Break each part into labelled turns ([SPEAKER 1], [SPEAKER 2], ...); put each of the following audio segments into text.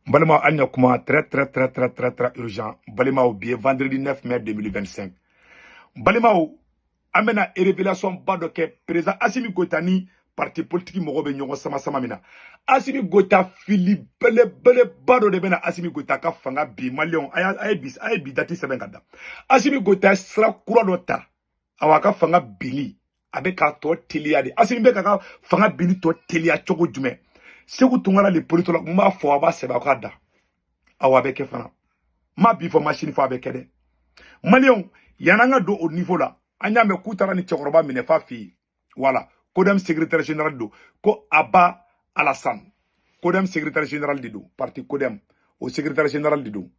[SPEAKER 1] N balimaw, hali ɲɛ kuma très très très très très très urgent. N balimaw, bi ye vendredi 9 mai 2025. N balimaw, an bɛna révélation ba dɔ kɛ. Président Assimi Goïta ni parti politique mɔgɔw bɛ ɲɔgɔn sama sama min na, Assimi Goïta, fili belebeleba dɔ de bɛna Assimi Goïta ka fanga bi. Maliyɛnw, a ye bi date sɛbɛn ka da. Assimi Goïta ye sira kura dɔ ta. Awa, a ka fanga bili, a bɛ k'a tɔ teliya de. Assimi bɛ k'a ka fanga bili tɔ teliya cogo jumɛn? Sékou Tounkara le politologue, n b'a fɔ, a b'a sɛbɛn, a k'a da. Awa, a bɛ kɛ fana. N ma bi fɔ, ma sini fɔ, a bɛ kɛ dɛ. Maliyɛnw, yan'an ka don o niveau la, an y'a mɛn k'u taara ni cɛkɔrɔba minɛ f'a fɛ yen. Voilà, CODEM secrétaire général don, ko Aba Alassane, CODEM secrétaire général de don, parti CODEM o secrétaire général de don.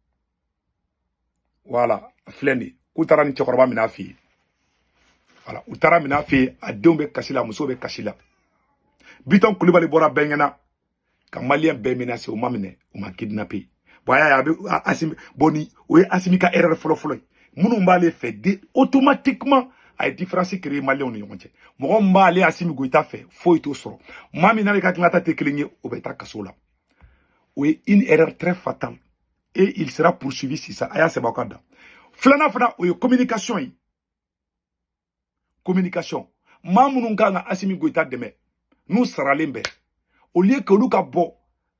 [SPEAKER 1] Voilà, filɛ nin ye, k'u taara ni cɛkɔrɔba minɛ a fɛ yen. Voilà, u taara minɛ a fɛ yen, a denw bɛ kasi la, musow bɛ kasi la. Bitɔn Kulibali bɔra bɛɛ ɲɛna ka Maliyɛn bɛɛ menacer. U ma minɛ, u ma kidnapper. Bon, a y'a ye, a bɛ Assimi. Bon, ni o ye Assimi ka erreur fɔlɔ-fɔlɔ ye. Minnu b'ale fɛ de, automatiquement a ye différence créer Maliyɛnw ni ɲɔgɔn cɛ. Mɔgɔ min b'ale Assimi Goïta fɛ, foyi t'o sɔrɔ. Maa min n'ale ka hakilinata tɛ kelen ye, o bɛ taa kaso la. O ye une erreur très fatale et il sera poursuivi sisan. A y'a sɛbɛn, aw ka da. Filanan fana, o ye communication ye. Communication, maa minnu kan ka Assimi Goïta dɛmɛ, n'u saralen bɛ, au lieu que olu ka bɔ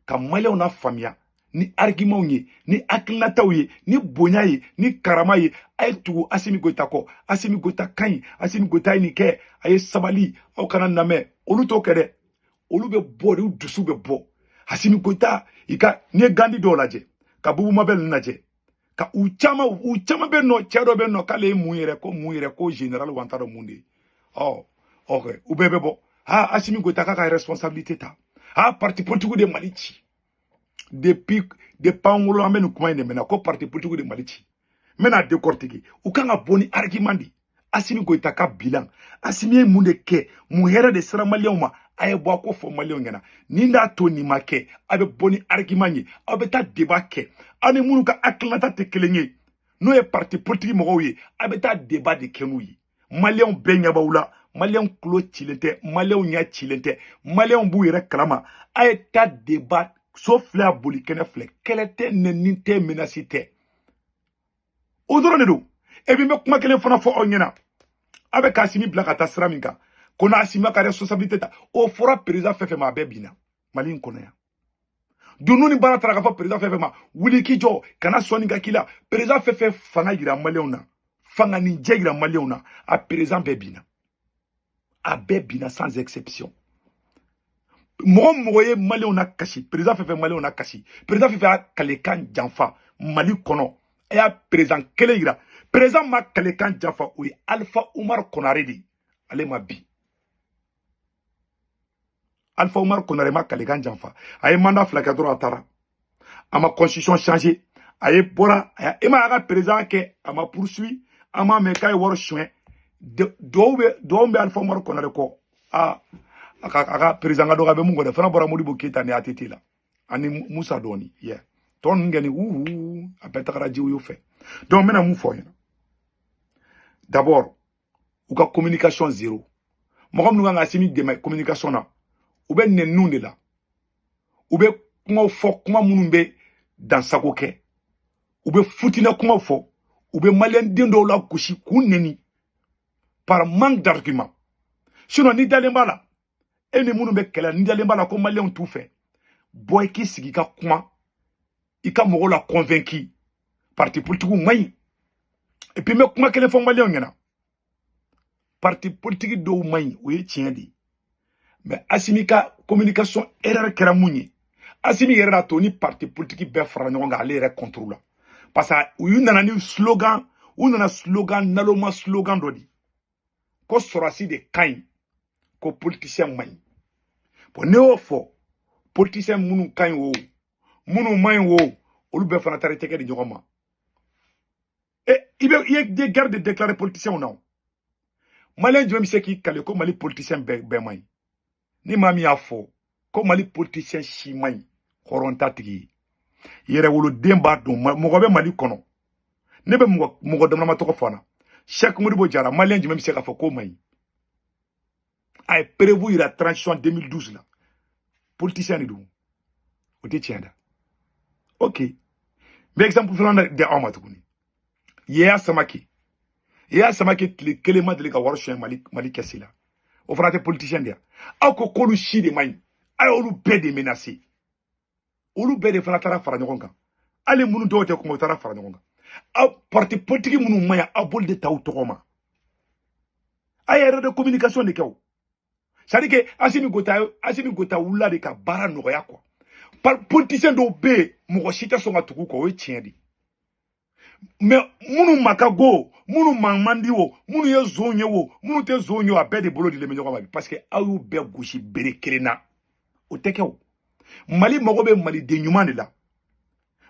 [SPEAKER 1] ka Maliyɛnw na faamuya ni argumentw ye, ni hakilinataw ye, ni bonya ye, ni karama ye, a ye tugu Assimi Goïta kɔ, Assimi Goïta ka ɲi, Assimi Goïta ye nin kɛ, a ye sabali, aw kana lamɛn. Olu t'o kɛ dɛ. Olu bɛ bɔ de, u dusu bɛ bɔ. Assimi Goïta, i ka n'i ye Gandi dɔw lajɛ, ka Boubou Mabel ninnu lajɛ, ka u caman bɛ nɔ. Cɛ dɔ bɛ nɔ k'ale ye mun yɛrɛ, ko mun yɛrɛ, ko général wa, n t'a dɔn mun de ye. Ɔ ok, u bɛɛ bɛ bɔ. Ha, Assimi Goïta k'a ka responsabilité ta. Ha, parti politique de Mali ci. Depuis an wolo, an bɛ nin kuma in de mɛn ko parti politique de Mali ci. N bɛna décortiquer. U kan ka bɔ ni argument de. Assimi Goïta ka bilan, Assimi ye mun de kɛ, mun hɛrɛ de sera Maliyɛnw ma, a ye bɔ a ko fɔ Maliyɛnw ɲɛna. Nin d'a to nin ma kɛ, a bɛ bɔ ni argument ye, aw bɛ taa débat kɛ. Aw ni minnu ka hakilinata tɛ kelen ye, n'o ye parti politique mɔgɔw ye, a bɛ taa débat de kɛ n'u ye. Maliyɛnw bɛɛ ɲɛ b'aw la. Maliyɛnw tulo cilen tɛ, Maliyɛnw ɲɛ cilen tɛ, Maliyɛnw b'u yɛrɛ kalama. A ye taa débat. So filɛ, a boli kɛnɛ filɛ, kɛlɛ tɛ, nɛni tɛ, menace tɛ, o dɔrɔn de don. Et puis n bɛ kuma kelen fana fɔ aw ɲɛna. A bɛ k'Assimi bila ka taa sira min kan, ko n'Assimi ka responsabilité ta, o fɔra président fɛn fɛn ma, a bɛɛ binna Mali in kɔnɔ yan. Dunun ni baara taara ka fɔ président fɛn fɛn ma, wuli k'i jɔ, kana sɔnni ka k'i la. Président fɛn fɛn fanga yira Maliyɛnw na, fanga ni jɛ yira Maliyɛnw na, a président bɛɛ binna, a bɛɛ binna sans exception. Mɔgɔ mɔgɔ ye Maliyɛnw na kasi, président fɛn fɛn Maliyɛnw na kasi, président fɛn fɛn y'a kalekan janfa Mali kɔnɔ, a y'a président kelen yira. Président ma kalekan janfa, o ye Alpha Oumar Konaré de ye. Ale ma bi. Alpha Oumar Konaré ma kalekan janfa. A ye mandat 2 kɛ dɔrɔn, a taara. A ma constitution changer, a ye bɔra. E ma y'a ka président kɛ, a ma poursuit, an m'a mɛn k'a ye wari suɲɛ. Dɔw bɛ, dɔw bɛ Alpha Oumar Konaré kɔ. A a ka président ka dɔgɔ, a bɛ mun kɔ dɛ fana bɔra Modibo Keyita ni ATT la ani Musa dɔɔni yɛ tɔ ninnu kɛ ni uhu, a bɛɛ tagara jiw fɛ. Donc n bɛna mun fɔ aw ɲɛna? D'abord, u ka communication zéro. Mɔgɔ minnu kan ka Assimi dɛmɛ communication na, u bɛ nɛniw de la, u bɛ kumaw fɔ, kuma minnu bɛ dansago kɛ, u bɛ futinɛ kumaw fɔ, u bɛ Maliyɛn den dɔw la gosi k'u nɛni par manque d'argument. Sinon, ni dalen b'a la, e ni minnu bɛ kɛlɛ, ni dalen b'a la ko Maliyɛnw t'u fɛ, bɔ i k'i sigi i ka kuma, i ka mɔgɔw la convaincu. Parti politique man ɲi. Et puis n bɛ kuma kelen fɔ Maliyɛnw ɲɛna: parti politique dɔw man ɲi, o ye tiɲɛ de ye. Mais Assimi ka communication erreur kɛra mun ye? Assimi yɛrɛ y'a to ni parti politique bɛɛ fara ɲɔgɔn kan ale yɛrɛ contre la, parce que u nana ni slogan, u nana slogan naloma, slogan dɔ di ko sɔrɔsi de ka ɲi, ko politicien man ɲi. Bon, ne y'o fɔ, politicien minnu ka ɲi o, minnu man ɲi o, olu bɛɛ fana taara i tɛgɛ di ɲɔgɔn ma. E i bɛ i ye guerre de déclarer politicien na o. Maliyɛn jumɛn bɛ se k'i kale ko Mali politicien bɛɛ man ɲi? Ni maa min y'a fɔ ko Mali politicien si man ɲi, hɔrɔn t'a tigi ye. Yɛrɛwoloden b'a dɔn. Mɔgɔ bɛ Mali kɔnɔ, ne bɛ mɔgɔ damadama tɔgɔ fɔ na: Cheikh Modibo Diarra. Maliyɛn jumɛn bɛ se k'a fɔ k'o man ɲi? A ye preuve yira transition 2012 la, politicien de don. O tɛ tiɲɛ da. Ok, n bɛ exemple filanan di aw ma tuguni. Yeya Samake, Yeya Samake tile kelen ma deli ka wari suɲɛ Mali kɛsi la. O fana tɛ politicien de ya? Aw ko k'olu si de man ɲi, a y'olu bɛɛ de menacer. Olu bɛɛ de fana taara fara ɲɔgɔn kan. Hali minnu dɔw tɛ kuma, u taara fara ɲɔgɔn kan. Aw parti politique minnu man ɲi, aw b'olu de ta aw tɔgɔ ma. A ye erreur de communication de kɛ o. C'est à dire que Assimi Goïta wulila de ka baara nɔgɔya quoi. Politicien dɔw bɛ yen, mɔgɔ si tɛ sɔn ka tugu u kɔ, o ye tiɲɛ de. Mais minnu ma ka go, minnu man man di o, minnu ye zon ye o, minnu tɛ zon ye o, a bɛɛ de bolo dilen bɛ ɲɔgɔn ma bi, parce que aw y'u bɛɛ gosi bere kelen na. O tɛ kɛ o. Mali mago bɛ maliden ɲuman de la.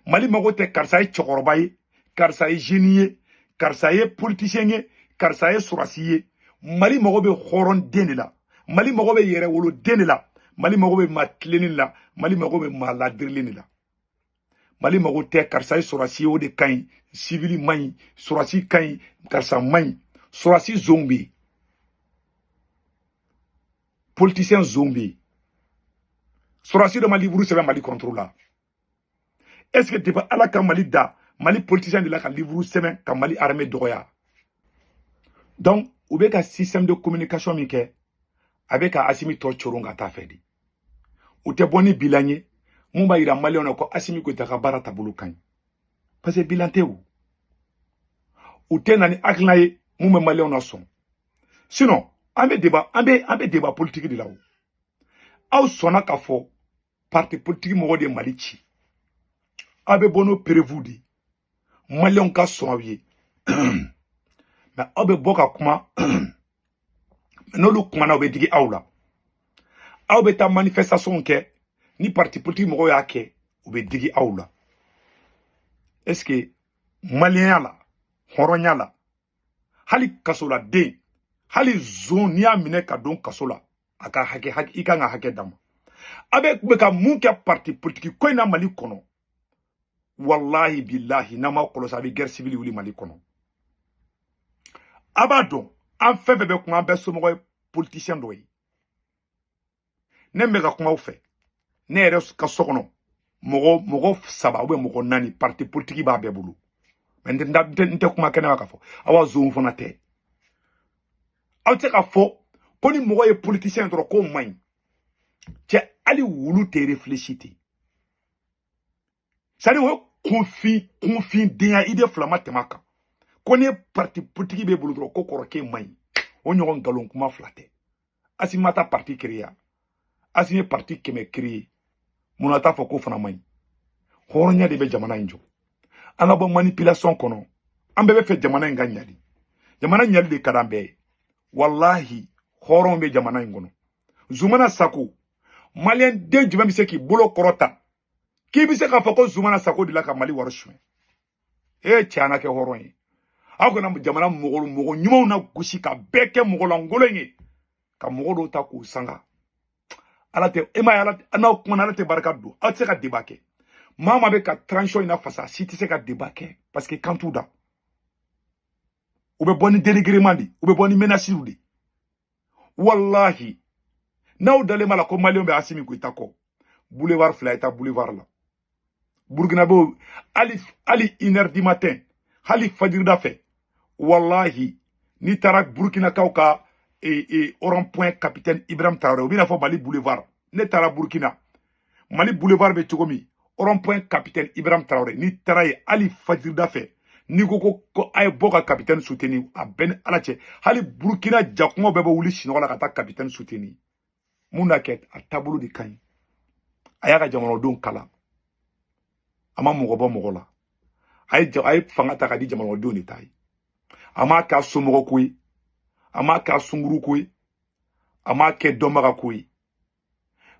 [SPEAKER 1] Mali mago tɛ karisa ye cɛkɔrɔba ye, karisa ye jeune ye, karisa ye politicien ye, karisa ye sɔrɔsi ye. Mali mago bɛ hɔrɔnden de la. Mali mago bɛ yɛrɛwoloden de la. Mali mago bɛ maa tilennen de la. Mali mago bɛ maa ladirilen de la. Mali mago tɛ karisa ye sɔrɔsi ye, o de ka ɲi, civil man ɲi, sɔrɔsi ka ɲi, karisa man ɲi. Sɔrɔsi zon bɛ yen, politicien zon bɛ yen. Sɔrɔsi dɔ ma livre sɛbɛn Mali contre la. Est ce que depuis Ala ka Mali da, Mali politicien de la ka livre sɛbɛn ka Mali armée dɔgɔya? Donc u bɛ ka système de communication min kɛ, a bɛ ka Asimi tɔ coron ka taa fɛ de. U tɛ bɔ ni bilan ye mun b'a yira maliyɛnw na ko Asimi Goïta ka baara taabolo ka ɲi, parce que bilan tɛ o. U tɛ na ni hakilina ye mun bɛ maliyɛnw na sɔn. Sinon an bɛ débat politique de la o. Aw sɔnna k'a fɔ parti politique mɔgɔw de ye Mali ci. Aw bɛ bɔ n'o preuve de ye, maliyɛnw ka sɔn aw ye. Mais aw bɛ bɔ ka kuma, n'olu kumana, u bɛ digi aw la. Aw bɛ taa manifestation kɛ, ni parti politique mɔgɔw y'a kɛ, u bɛ digi aw la. Est ce que maliyɛnya la, hɔrɔnya la, hali kasoladen, hali zon, n'i y'a minɛ ka don kaso la, a ka hakɛ, i kan ka hakɛ d'a ma. A bɛ ka mun kɛ parti politique ko in na Mali kɔnɔ? Wallahi billahi, n'an ma kɔlɔsi, a bɛ guerre civile wuli Mali kɔnɔ. A b'a dɔn, an fɛn fɛn bɛ kuma, an bɛɛ somɔgɔ ye politicien dɔ ye. Ne bɛ ka kuma aw fɛ, ne yɛrɛ ka so kɔnɔ, mɔgɔ saba ou bien mɔgɔ naani, parti politique b'a bɛɛ bolo. Mais n tɛ kuma kɛnɛ kan k'a fɔ awa zon fana tɛ. Aw tɛ se ka fɔ ko ni mɔgɔ ye politicien dɔrɔn k'o man ɲi. Cɛ, hali wulu tɛ réfléchi ten. C'est à dire, o ye kunfindenya idée fila ma tɛmɛ a kan ko ni parti politique b'e bolo dɔrɔn, ko kɔrɔ k'e man ɲi. O ɲɔgɔn nkalon kuma fila tɛ. Asimi ma taa parti créer, Asimi ye parti 100 créer. Munna t'a fɔ k'o fana man ɲi? Hɔrɔnya de bɛ jamana in jɔ. An ka bɔ manipulation kɔnɔ. An bɛɛ bɛ fɛ jamana in ka ɲali. Jamana ɲali de ka d'an bɛɛ ye. Walahi, hɔrɔnw bɛ jamana in kɔnɔ. Zumana Sako, maliyɛn den jumɛn bɛ se k'i bolo kɔrɔta k'i bɛ se k'a fɔ ko Zumana Sako de la ka Mali wari suɲɛ? E cɛ, an ka kɛ hɔrɔn ye. Aw kana jamana mɔgɔ ɲumanw na gosi ka bɛɛ kɛ mɔgɔ lankolon ye, ka mɔgɔ dɔw ta k'u sanga. Ala tɛ e ma ye, Ala n'aw kumana, Ala tɛ barika don. Aw tɛ se ka débat kɛ. Maa maa bɛ ka transition in lafasa, si tɛ se ka débat kɛ, parce que kan t'u da. U bɛ bɔ ni dénigrement de, u bɛ bɔ ni menaces de. Wallahi, n'aw dalen b'a la ko maliyɛnw bɛ Asimi Goïta kɔ, boulevard fila ye, taa boulevard la. Burkinabéw, hali 1 heure du matin, hali fajirida fɛ, wallahi, n'i taara Burkinakaw ka rond point Capitaine Ibrahim Traoré, u bɛna fɔ Mali boulevard. Ne taara Burkina, Mali boulevard bɛ cogo min, rond point Capitaine Ibrahim Traoré, n'i taara yen hali fajirida fɛ, n'i ko a ye bɔ ka capitaine soutenir, a bɛɛ ni Ala cɛ, hali Burkina jakuma bɛɛ bɛ wuli sunɔgɔ la ka taa capitaine soutenir. Mun n'a kɛ, a taabolo de ka ɲi. A y'a ka jamanadenw kalan, a ma mɔgɔ bɔ mɔgɔ la. A ye fanga ta ka di jamanadenw de ta ye. A m'a kɛ a somɔgɔ ko ye, a m'a kɛ a sunkuru ko ye, a m'a kɛ dɔnbaga ko ye.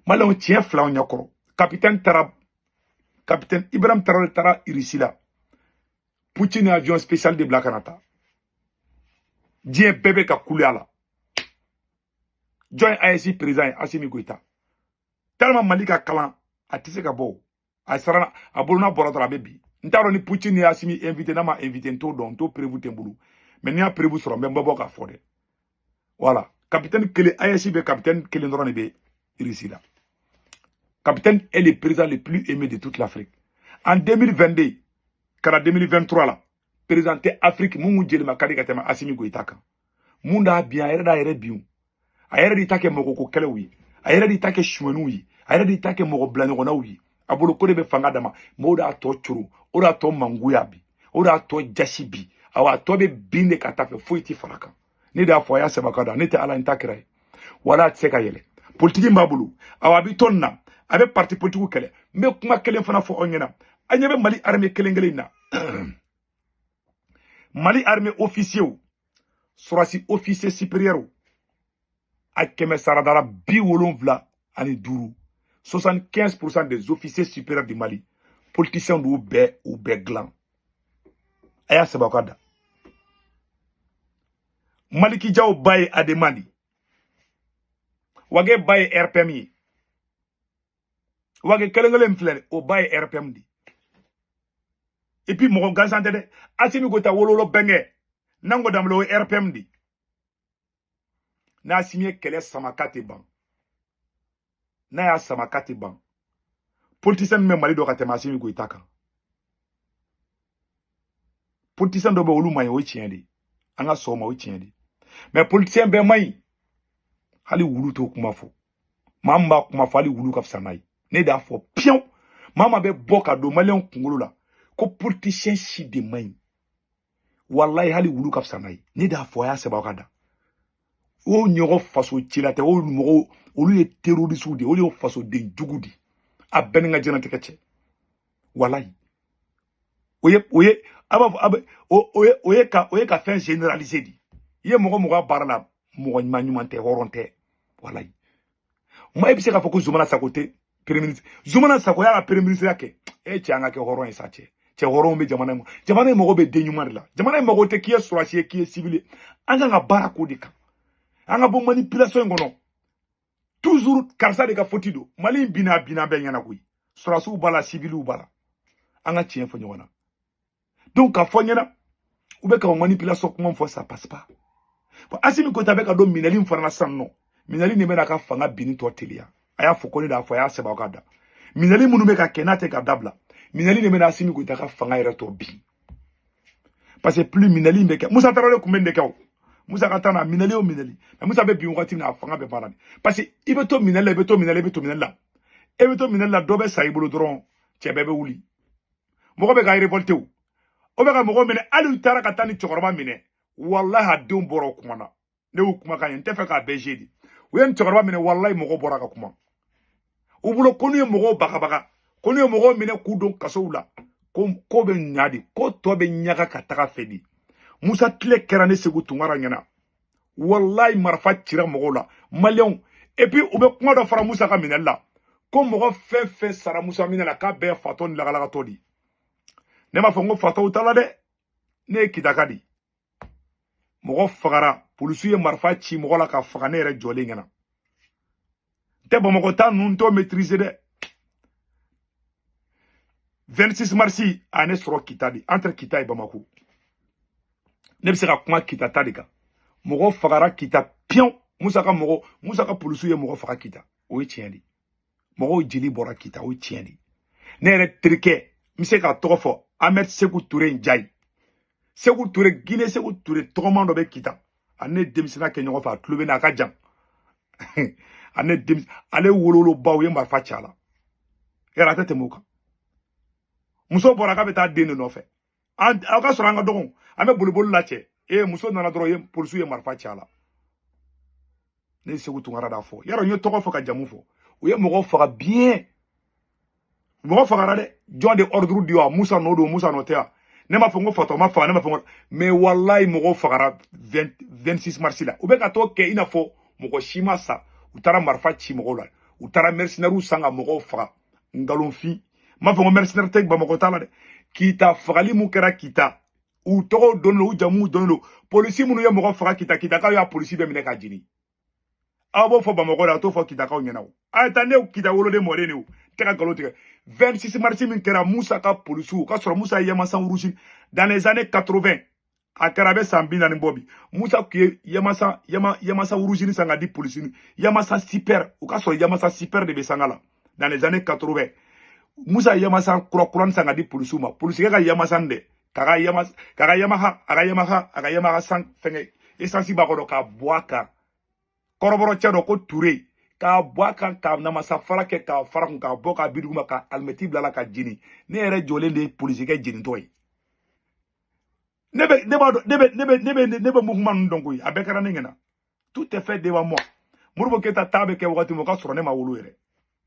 [SPEAKER 1] Maliyɛnw, tiɲɛ filaw ɲɛkɔrɔ. Capitaine taara, capitaine Ibrahim Traoré taara Irisi la, Poutine ye avion spécial de bila ka na taa. Diɲɛ bɛɛ bɛ ka kule a la. Jɔn ye AES président ye? Asimi Goïta. Tellement Mali ka kalan, a tɛ se ka bɔ. A siranna, a bolo n'a bɔra dɔrɔn, a bɛ bin. N t'a dɔn ni Poutine ye Asimi invité, n'a ma invité, n t'o dɔn, n t'o preuve tɛ n bolo. Mais n'i y'a preuve sɔrɔ, n bɛ bɔ k'a fɔ dɛ. Voilà, capitaine kelen, AES bɛ capitaine kelen dɔrɔn de bɛ Russie la. Capitaine est le président le plus aimé de toute l'Afrique. En 2022 ka na 2023 la, président tɛ Afrique mun kun jelima ka di ka tɛmɛ Assimi Goïta kan. Mun d'a bin? A yɛrɛ d'a yɛrɛ bin. A yɛrɛ de ta kɛ mɔgɔko kɛlɛw ye, a yɛrɛ de ta kɛ suɲɛniw ye, a yɛrɛ de ta kɛ mɔgɔ bilaɲɔgɔnnaw ye. A bolo ko de bɛ fanga dama mɛ, o de y'a tɔ coro, o de y'a tɔ mangoya bi, o de y'a tɔ jasi bi. Awa, a tɔ bɛ bin de ka taa fɛ, foyi ti fara kan. Ne de y'a fɔ, a y'a sɛbɛn ka da. Ne tɛ Ala, n ta kira ye. Wala a tɛ se ka yɛlɛ politiki b'a bolo. Awa, a bɛ tɔn na, a bɛ parti politique kɛlɛ. N bɛ kuma kelen fana fɔ aw ɲɛna. An ɲɛ bɛ Mali armée kelen kelen in na, Mali armée officier, sɔrɔsi officier supérieur, a kɛmɛ saradara 75, 75% des officiers supérieurs du Mali, politiciens d'u bɛɛ, u bɛɛ dilan. A y'a sɛbɛn ka da. Maliki Jaw ba ye Adema de, Wage ba ye RPM ye. Wage kelen kelen filɛ, o ba ye RPM de. Et puis mɔgɔ gansan tɛ dɛ. Assimi Goïta wololo bɛnkɛ Nango Danbele, o ye RPM de. N'Assimi ye kɛlɛ sama k'a tɛ ban, n'a y'a sama k'a tɛ ban. Politicien min bɛ Mali dɔn ka tɛmɛ Assimi Goïta kan, politicien dɔ bɛ, olu man ɲi, o ye tiɲɛ de ye. An ka sɔn o ma, o ye tiɲɛ de ye. Mais politicien bɛɛ man ɲi. Hali wulu t'o kuma fɔ. Maa min b'a kuma fɔ, hali wulu ka fisa n'a ye. Ne de y'a fɔ piɲɛw. Maa maa bɛ bɔ ka don maliyɛnw kunkolo la ko politicien si de man ɲi, walayi, hali wulu ka fisa n'a ye. Ne de y'a fɔ, a y'a sɛbɛn aw ka da. O ɲɔgɔn faso cila tɛ. O mɔgɔw, olu ye terroristew de ye, olu ye fasoden jugu de ye. A bɛɛ ni n ka diɲɛlatigɛ cɛ, walayi, o ye a b'a fɔ a bɛ o ye ka fɛn généraliser de. I ye mɔgɔ mɔgɔ baara la, mɔgɔ ɲuman ɲuman tɛ, hɔrɔn tɛ, walayi. Ma e bɛ se k'a fɔ ko Zumana Sako tɛ premier ministre? Zumana Sako y'a ka premier ministre kɛ. E cɛ, an ka kɛ hɔrɔn ye sa. Cɛ, cɛ hɔrɔnw bɛ jamana in kɔnɔ. Jamana in mago bɛ den ɲuman de la. Jamana in mago tɛ k'i ye sɔrɔsi ye, k'i ye civil ye. An kan ka baara k'o de kan. An ka bɔ manipulation in kɔnɔ toujours, karisa de ka faute don. Mali in binna, a binna bɛɛ ɲɛna koyi. Sɔrɔsiw b'a la, civilw b'a la. An ka tiɲɛ fɔ ɲɔgɔn na. Donc k'a fɔ ɲɛna, u bɛ ka o manipulation kuma fɔ, ça passe pas. Bon, Assimi Goïta bɛ ka don minɛli min fana na sisan nɔ, minɛli nin bɛna ka fanga binni tɔ teliya. A y'a fɔ ko ne de y'a fɔ, a y'a sɛbɛn aw ka da. Minɛli minnu bɛ ka kɛ, n'a tɛ ka dabila, minɛli nin bɛna Assimi Goïta ka fanga yɛrɛ tɔ bin. Parce que plus minɛli in bɛ kɛ, Musa Tarawele tun bɛ nin de kɛ. O Musa ka taa na minɛli, o minɛli, mais Musa bɛ bin wagati min na, a fanga bɛ banna. Parce que i bɛ to minɛli la, i bɛ to minɛli la, i bɛ to minɛli la, e bɛ to minɛli la, dɔ bɛ sa i bolo dɔrɔn, cɛ bɛɛ bɛ wuli. Mɔgɔ bɛ ka révolter, o o bɛ ka mɔgɔ minɛ. Hali u taara ka taa ni cɛkɔrɔba minɛ, walahi, a denw bɔra o kuma na. Ne y'u kumakan ye, n tɛ fɛ k'a bɛɛ de. U ye nin cɛkɔrɔba minɛ, walahi, mɔgɔ bɔra ka kuma u bolo ko n'u ye mɔgɔw bagabaga, ko n'u ye mɔgɔw minɛ k'u don kasow la, ko ko bɛ ɲa de, ko tɔ bɛ ɲaga ka taga fɛ de. Musa tile kɛra ne Segu Tunkara ɲɛna, walahi, marifa cira mɔgɔw la, maliyɛnw. Et puis u bɛ kuma dɔ fara Musa ka minɛli la, ko mɔgɔ fɛn fɛn sara Musa minɛ la, k'a bɛɛ fatɔ ni lagalagatɔ de. Ne m'a fɔ n ko fatɔw ta la dɛ. Ne ye Kitaka de. Mɔgɔ fagara, polisiw ye marifa ci mɔgɔ la ka faga ne yɛrɛ jɔlen ɲɛna. N tɛ Bamakɔ ta ninnu, n t'o maîtriser dɛ. 26 mars a ne sɔrɔ Kita de, entre Kita et Bamako. Ne bɛ se ka kuma Kita ta de kan. Mɔgɔ fagara Kita piyan. Musa ka mɔgɔ, Musa ka polisiw ye mɔgɔ faga Kita, o ye tiɲɛ de. Mɔgɔw jeli bɔra Kita, o ye tiɲɛ de. Ne yɛrɛ terikɛ, n bɛ se k'a tɔgɔ fɔ, Ahmed Seku Ture Njayi, Seku Ture Guinée, Seku Ture tɔgɔman dɔ bɛ Kita. A ne denmisɛnninya kɛ ɲɔgɔn fɛ, a tulo bɛ na, a ka jan. A ne denmisɛn, ale wololobaw ye marifa ci a la. Yala a tɛ tɛmɛ o kan. Muso bɔra k'a bɛ taa den de nɔfɛ. An aw ka sɔrɔ, an ka dɔgɔn, an bɛ boliboli la cɛ. Ee, muso nana dɔrɔn, ye polisiw ye marifa ci a la. Ne ye Segu Tunkara d'a fɔ. Yarɔ, n ye tɔgɔ fɔ ka jamu fɔ. U ye mɔgɔ faga bien, mɔgɔ fagara dɛ. Jɔn de ordre di wa? Musa nɔ don, Musa nɔ tɛ wa? Ne m'a fɔ n ko fatɔ ma faga, ne m'a fɔ n ko, mais walayi, mɔgɔw fagara 26 mars la. U bɛ ka t'o kɛ i n'a fɔ mɔgɔ si ma sa. U taara marifa ci mɔgɔw la, u taara mercenaires san ka mɔgɔw faga. Nkalonfin. N m'a fɔ ko mercenaire tɛ Bamakɔ ta la dɛ. Kita fagali mun kɛra Kita, u tɔgɔw donnen don, u jamuw donnen don. Polisi minnu ye mɔgɔ faga Kita, Kitakaw y'a polisi bɛɛ minɛ ka jeni. Aw b'o fɔ Bamakɔ de, a t'o fɔ Kitakaw ɲɛna. O a ye taa, ne Kita woloden mɔden de, o tɛ ka nkalon tigɛ. 26 mars min kɛra, Musa ka polisiw ka sɔrɔ Musa ye Yamasan rouge dans les années 80. A kɛra, a bɛ san 40 bɔ bi. Musa tun ye Yamasa Yama Yamasa rouge san ka di polisi. Yamasa super, o ka sɔrɔ Yamasa super de bɛ sanga la dans les années 80. Musa yamasan kura kura san ka di polisiw ma. Polisikɛ ka yamasan dɛ, k'a ka yama, k'a ka Yamaha, a ka Yamaha, a ka Yamaha san fɛngɛ essence b'a kɔrɔ k'a bɔ a kan. Kɔrɔbɔrɔ cɛ dɔ ko Ture, k'a bɔ a kan, k'a namasa fara kɛ k'a fara kun, k'a bɔ k'a bi duguma, ka alimɛti bila la ka jeni. Ne yɛrɛ jɔlen de ye polisikɛ jenitɔ ye. Ne bɛ, ne b'a dɔn, ne bɛ mouvement ninnu dɔn koyi. A bɛɛ kɛra ne ɲɛna, tout est fait devant moi. Modibo Keyita ta bɛ kɛ wagati min, o ka sɔrɔ ne ma wolo yɛrɛ,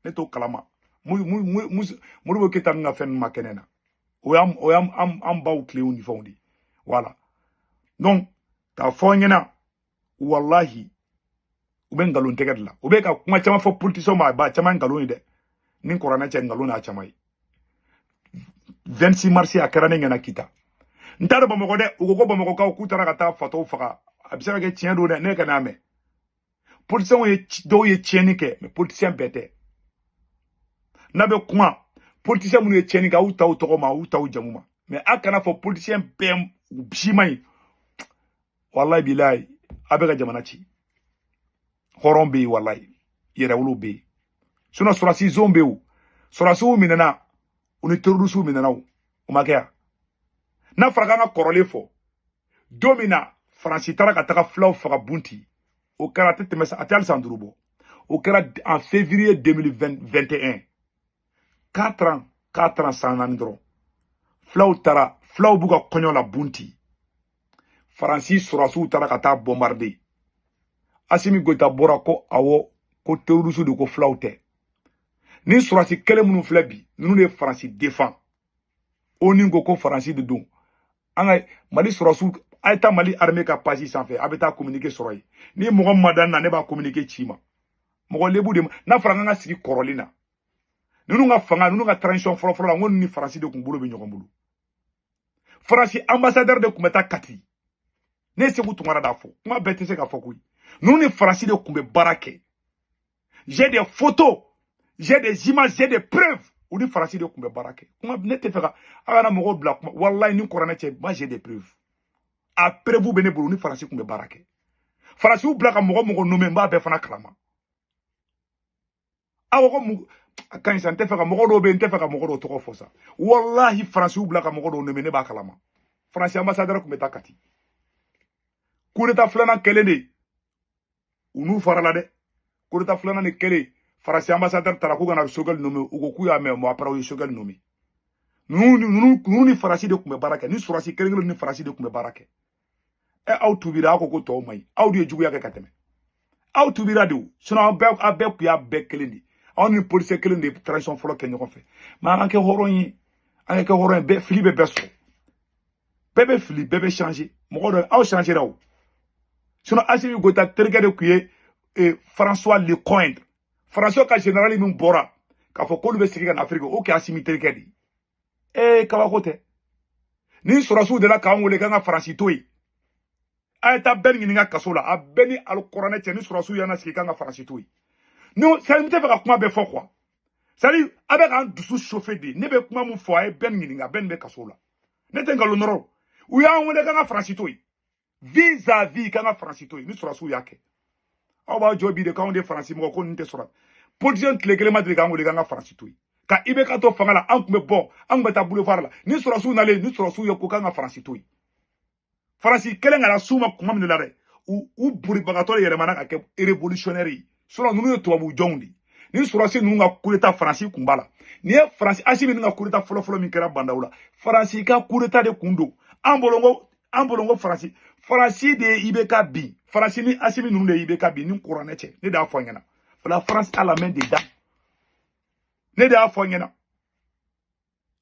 [SPEAKER 1] ne t'o kalama. Modibo Keyita ninnu ka fɛn ninnu ma kɛ ne na, o y'an baw tilew ni fɛnw de ye. Voilà, donc k'a fɔ n ɲɛna, walahi, u bɛ nkalon tɛgɛ de la. U bɛ ka kuma caman fɔ politicien ma, a ba caman nkalon ye dɛ. Ni kuranɛ cɛ, nkalon n'a caman ye. 26 mars, a kɛra ne ɲɛna Kita. N t'a dɔn Bamakɔ dɛ. U ko ko Bamakɔkaw k'u taara ka taa fatɔw faga. A bɛ se ka kɛ tiɲɛ don dɛ, ne ka n'a mɛn. Politiciens ye, dɔw ye tiɲɛni kɛ, mais politicien bɛɛ tɛ. N'a bɛ kuma, politicien minnu ye tiɲɛni kɛ, aw t'aw tɔgɔ ma, aw t'aw jamu ma, mais a kana fɔ politicien bɛɛ si man ɲi. Walayi bilayi, a bɛ ka jamana ci. Hɔrɔn bɛ yen, walayi, yɛrɛwolo bɛ yen. Sinon sɔrɔsi zon bɛ yen o, sɔrɔsiw minɛna, u ni terrorisiw minɛna, o o ma kɛ yan. N'a fɔra k'an ka kɔrɔlen fɔ, don min na Faransi taara ka taga filaw faga Bunti, o kɛra, a tɛ tɛmɛ, a tɛ hali san 5 bɔ. O kɛra en février 2021, 4 ans, 4 ans, san 4 dɔrɔn. Filaw taara, filaw b'u ka kɔɲɔ la Bunti, Faransi sɔrɔsiw taara ka taa bombarder. Asimi Goyita bɔra ko awɔ, ko terroriste de, ko filaw tɛ. Ni sɔrɔsi kɛlɛ minnu filɛ bi, ninnu de ye Faransi défend. ONU ko ko Faransi de don. An ka Mali sɔrɔsiw, a ye taa Mali armée ka page sanfɛ, a bɛ taa communiqué sɔrɔ yen. Ni mɔgɔ min ma da n na, ne b'a communiqué ci ma. Mɔgɔ lebu de ma. N'a fɔra k'an ka sigi kɔrɔlen na, ninnu ka fanga, ninnu ka transition fɔlɔ-fɔlɔ la, n ko ninnu ni Faransi de kun bolo bɛ ɲɔgɔn bolo. Faransi ambassadeur de tun bɛ taa Kati. Ne ye Segu Tunkara d'a fɔ, kuma bɛɛ tɛ se ka fɔ koyi. Ninnu ni Faransi de tun bɛ baara kɛ. J'ai des photos, j'ai des images, j'ai des preuves. U ni Faransi de tun bɛ baara kɛ. Kuma ne tɛ fɛ ka a kana mɔgɔw bila kuma. Walayi, ni kuranɛ cɛ, moi j'ai des preuves. A preuve bɛ ne bolo. U ni Faransi tun bɛ baara kɛ. Faransiw bila ka mɔgɔ mɔgɔ nommé, n b'a bɛɛ fana kalama. Aw ko mun a ka ɲi sa? N tɛ fɛ ka mɔgɔ dɔw bɛ yen, n tɛ fɛ ka mɔgɔ dɔw tɔgɔ fɔ sa. Walahi, Faransiw bila ka mɔgɔ dɔw nommé, ne b'a kalama. Faransi ambassadeur tun bɛ taa Kati. Coup d'état filanan kɛlen de, u n'u farala dɛ. Coup d'état filanan de kɛlen, Faransi ambassadeur taara k'u kana Sogɛli nommé. U ko k'u y'a mɛn, mais après u ye Sogɛli nommé. Ninnu ni Faransi de tun bɛ baara kɛ. Ni sɔrɔsi kelen kelen ni Faransi de tun bɛ baara kɛ. Ɛ, aw tubira, aw ko ko tɔw man ɲi. Aw de ye juguya kɛ ka tɛmɛ. Aw tubira de o. Sinon aw bɛɛ tun y'a bɛɛ kelen de. Aw ni policier kelen de ye transition fɔlɔ kɛ ɲɔgɔn fɛ. Mais an ka kɛ hɔrɔn ye, an ka kɛ hɔrɔn ye. Bɛɛ fili bɛ bɛɛ sɔrɔ, bɛɛ bɛ fili, bɛɛ bɛ changer. Mɔgɔ dɔ aw changera o. Sinon Asimi Goyita terikɛ de tun ye François Lecointre, François ka général min bɔra k'a fɔ k'olu bɛ segin ka na Afiriki, o kɛ Asimi terikɛ de ye. Ee, kabako tɛ. Ni sɔrɔsiw de la k'an wele k'an ka Faransi to yen, a ye taa bɛɛ ɲininka kaso la. A bɛɛ ni alikɔrɔnɛ cɛ, ni sɔrɔsiw y'an sigi k'an ka Faransi to yen. Ni c'est n tɛ fɛ ka kuma bɛɛ fɔ quoi. C'est à dire a bɛ k'an dusu chauffer de. Ne bɛ kuma mun fɔ, a ye bɛɛ ɲininka, bɛɛ nin bɛ kaso la. Ne tɛ nkalon nɔrɔ. U y'an wele k'an ka Faransi to yen, vis-à-vis k'an ka Faransi to yen. Ni sɔrɔsiw y'a kɛ, aw b'a jɔ bi de k'anw de Faransi mɔgɔ ko ninnu tɛ sɔrɔ. Politicien tile kelen ma deli k'an wele k'an ka Faransi to yen. Ka IBK to fanga la, an tun bɛ bɔ, an tun bɛ taa boulevard la. Ni sɔrɔsiw nalen, ni sɔrɔsiw ye ko k'an ka Faransi to yen, Faransi kelen kana s'u ma kuma min la dɛ, u boribagatɔ de yɛlɛmana ka kɛ révolutionnaire ye. Sinon ninnu ye tubabu jɔnw de ye. Ni sɔrɔsi ninnu ka coup d'état, Faransi kun b'a la. Ni ye Faransi, Asimi ninnu ka coup d'état fɔlɔ-fɔlɔ min kɛra Bandaw la, Faransi ka coup d'état de kun don. An bolo ko Faransi de ye IBK bin. Faransi ni Asimi ninnu de ye IBK bin. Ni kuranɛ cɛ, ne de y'a fɔ an ɲɛna. La France a la main dedans. Ne de y'a fɔ an ɲɛna.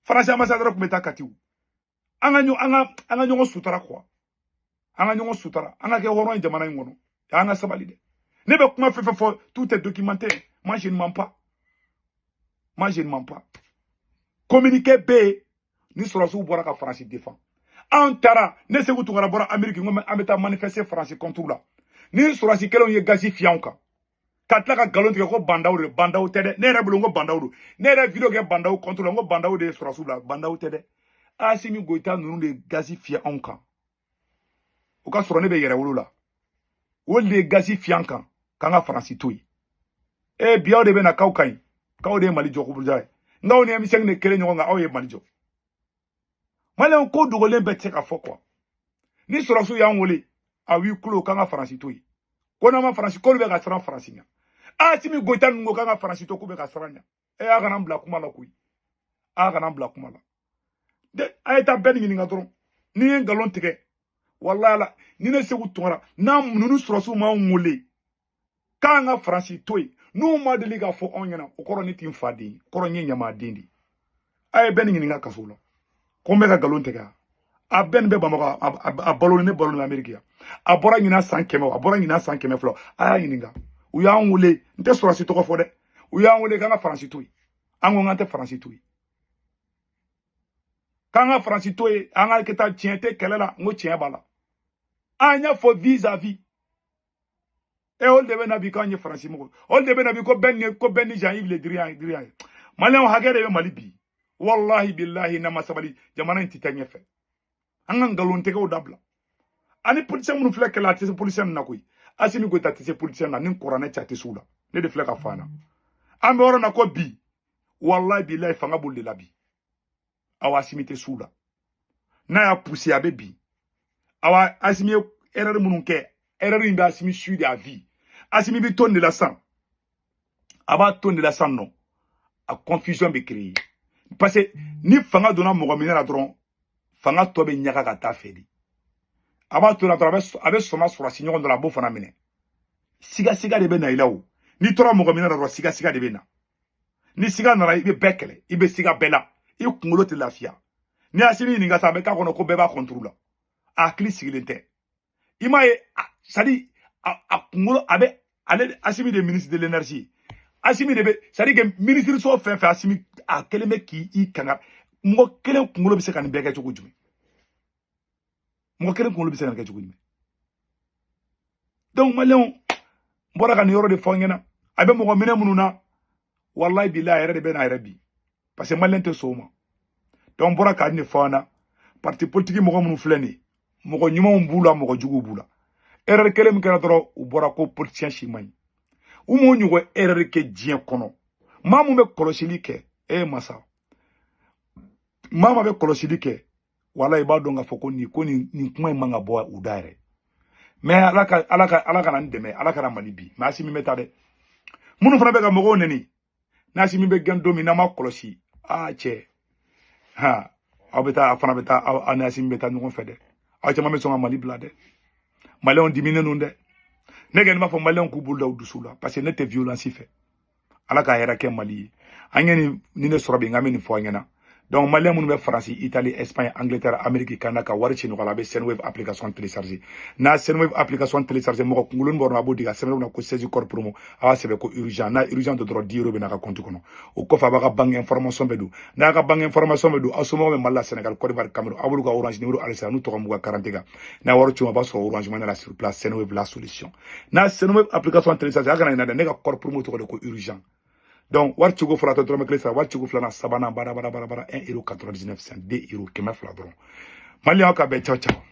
[SPEAKER 1] Faransi ambassadeur tun bɛ taa Kati. An ka ɲɔgɔn sutara quoi. An ka ɲɔgɔn sutara, an ka kɛ hɔrɔn ye jamana in kɔnɔ. An ka sabali dɛ. Ne bɛ kuma fɛn fɛn fɔ, tout est documenté. Moi je ne mens pas, moi je ne mens pas. Communiqué bɛ yen. Ni sɔrɔsiw bɔra ka Faransi défend, an taara. Ne Segu Tunkara bɔra Amérique, n ko an bɛ taa manifester Faransi contre la. Ni sɔrɔsi kelenw ye gazi fiyɛ anw kan, ka tila ka nkalon tigɛ ko Bandaw de. Bandaw tɛ dɛ. Ne yɛrɛ bolo n ko Bandaw don. Ne yɛrɛ vidéo kɛ Bandaw contre la, n ko Bandaw de ye sɔrɔsiw bila. Bandaw tɛ dɛ. Asimi Goyita ninnu de ye gazi fiyɛ anw kan. O ka sɔrɔ ne bɛ yɛrɛ wolo la. O de ye gazi fiyɛ an kan k'an ka Faransi to yen. E bi, aw de bɛ na k'aw ka ɲi, k'aw de ye Mali jɔkubuja ye. N'aw ni M5 de kelen ɲɔgɔn kan, aw ye Mali jɔ. Maliyɛnw, ko dogolen bɛɛ tɛ se ka fɔ quoi. Ni sɔrɔsiw y'an wele a huis clos k'an ka Faransi to yen, ko n'an ma Faransi, k'olu bɛ ka siran Faransi ɲɛ. Asimi Goyita ninnu ko k'an ka Faransi to, k'u bɛ ka siran ɲɛ. E y'a kana n bila kuma la koyi, a kana n bila kuma la de. A ye taa bɛɛ ni ɲininka dɔrɔn. Ni ye nkalon tigɛ, walahi ala ni ne Segu Tunkara n'a ninnu sɔrɔsiw m'anw wele k'an ka Faransi to yen, n'u ma deli k'a fɔ anw ɲɛna, o kɔrɔ ne tɛ n fa den ye, kɔrɔ n ye ɲamaden de ye. A ye bɛɛ ni ɲininka kaso la ko n bɛ ka nkalon tigɛ. A bɛɛ nin bɛ Bamakɔ, a balo ne balo ni Ameriki yan. A bɔra ɲinan san 100, a bɔra ɲinan san 200. A y'a ɲininka, u y'an wele, n tɛ sɔrɔsi tɔgɔ fɔ dɛ, u y'an wele k'an ka Faransi to yen. An ko k'an tɛ Faransi to yen, k'an ka Faransi to yen, an ka kɛ taa. Tiɲɛ tɛ kɛlɛ la, n ko tiɲɛ b'a la. An y'a fɔ vis-à-vis. E olu de bɛ na bi k'an ye Faransi mɔgɔ, olu de bɛ na bi ko bɛn ni ko bɛn ni Jean Yves Le Drian Drian ye. Maliyɛnw, hakɛ de bɛ Mali bi. Wallahi billahi, n'a ma sabali, jamana in tɛ taa ɲɛfɛ. An ka nkalontigɛw dabila. Ani politicien minnu filɛ kɛlɛ, a tɛ se politicien ninnu na koyi. Asimi Goyita tɛ se politicien na, ni kuranɛ cɛ, a tɛ se u la. Ne de filɛ ka fɔ an na, an bɛ yɔrɔ na ko bi, wallahi billahi, fanga b'olu de la bi. Awa, Asimi tɛ s'u la, n'a y'a poussé a bɛ bi. Awa, Asimi ye erreur minnu kɛ, erreur in bɛ Asimi suit de à vie. Asimi bɛ to nin de la sisan, a b'a to nin de la sisan nɔ, a confusion bɛ créer, parce que ni fanga donna mɔgɔ minɛ la dɔrɔn, fanga tɔ bɛ ɲaga ka taa fɛ de. A b'a to la dɔrɔn, a bɛ sɔma sɔrɔsi ɲɔgɔn dɔ la, a b'o fana minɛ. Sigasiga de bɛ na i la. O n'i tora mɔgɔ minɛ la dɔrɔn, sigasiga de bɛ na. Ni siga nana, i bɛ bɛɛ kɛlɛ, i bɛ siga bɛɛ la, i kunkolo tɛ lafiya. Ni Asimi ɲininka sa, a bɛ k'a kɔnɔ ko bɛɛ b'a kɔnturu la, a hakili sigilen tɛ. I m'a ye, c'est à dire a kunkolo a bɛ ale. Asimi de ministre de l'énergie, Asimi de bɛ, c'est à dire que ministre so fɛn fɛn, Asimi a kelen bɛ k'i kanga. Mɔgɔ kelen kunkolo bɛ se ka nin bɛɛ kɛ cogo jumɛn? Mɔgɔ kelen kunkolo bɛ se ka nin kɛ cogo jumɛn? Donc maliyɛnw, n bɔra ka nin yɔrɔ de fɔ an ɲɛna. A bɛ mɔgɔ minɛ minnu na, wallahi billahi, a yɛrɛ de bɛ n'a yɛrɛ bi, parce que maliyɛn tɛ sɔn o ma. Donc n bɔra ka nin de fɔ an na. Parti politique mɔgɔ minnu filɛ nin ye, mɔgɔ ɲumanw b'u la, mɔgɔ juguw b'u la. Erreur kelen min kɛra dɔrɔn, u bɔra ko politicien si man ɲi. U m'o ɲɔgɔn erreur kɛ diɲɛ kɔnɔ. Maa mun bɛ kɔlɔsili kɛ, e masa, maa ma bɛ kɔlɔsili kɛ, wala i b'a dɔn k'a fɔ ko nin ko nin nin kuma in man ka bɔ u da yɛrɛ. Mais ala ka ala ka ala ka na n dɛmɛ, ala ka na Mali bi. Mais Asimi bɛ taa dɛ. Minnu fana bɛ ka mɔgɔw neni, n'Asimi bɛ gɛn don min, n'an ma kɔlɔsi, aa cɛ, ha aw bɛ taa, a fana bɛ taa, aw ni Asimi bɛ taa ɲɔgɔn fɛ dɛ. Aw caman bɛ sɔn ka Mali bila dɛ. Maliyɛnw diminen don dɛ. Ne kɔni b'a fɔ maliyɛnw k'u bolo da u dusu la, parce que ne tɛ violence fɛ. Ala ka hɛrɛ kɛ Mali ye. An ye nin ni ne sɔrɔ bi, n k'an bɛ nin fɔ an ɲɛna. Donc maliyɛn minnu bɛ Faransi, Italie, Espagne, Angleterre, Amérique, Canada, ka wari ci nɔgɔya la, a bɛ Sendwave application télécharger. N'a Sendwave application télécharger, mɔgɔ kunkoloni b'a dɔn, a b'o di ka sɛbɛn na ko 16 code promo, a b'a sɛbɛn ko urgent. N'a urgent tɛ dɔrɔn, 10 euros bɛ n'a ka compte kɔnɔ. O kɔfɛ, a b'a ka banque information bɛ don. N'a y'a ka banque information bɛ don, aw somɔgɔw bɛ Mali la, Sénégal, Côte d'Ivoire, Cameroun, aw b'olu ka Orange numéro halisa n'u tɔgɔ m'u ka carte kan. N'a wari ci, a b'a sɔrɔ Orange Money la sur place. Sendwave, la solution. N'a Sendwave application télécharger, a kana ɲinɛ dɛ, ne ka code promo tɔgɔ de ko urgent. Donc wari cogo fɔlɔ tɛ dɔrɔmɛ kelen sara, wari cogo filanan, sabanan, bara bara bara bara, 1 euro 99 cent, 2 euro, 200 dɔrɔn. Maliyɛnw, ka bɛn, ciao ciao.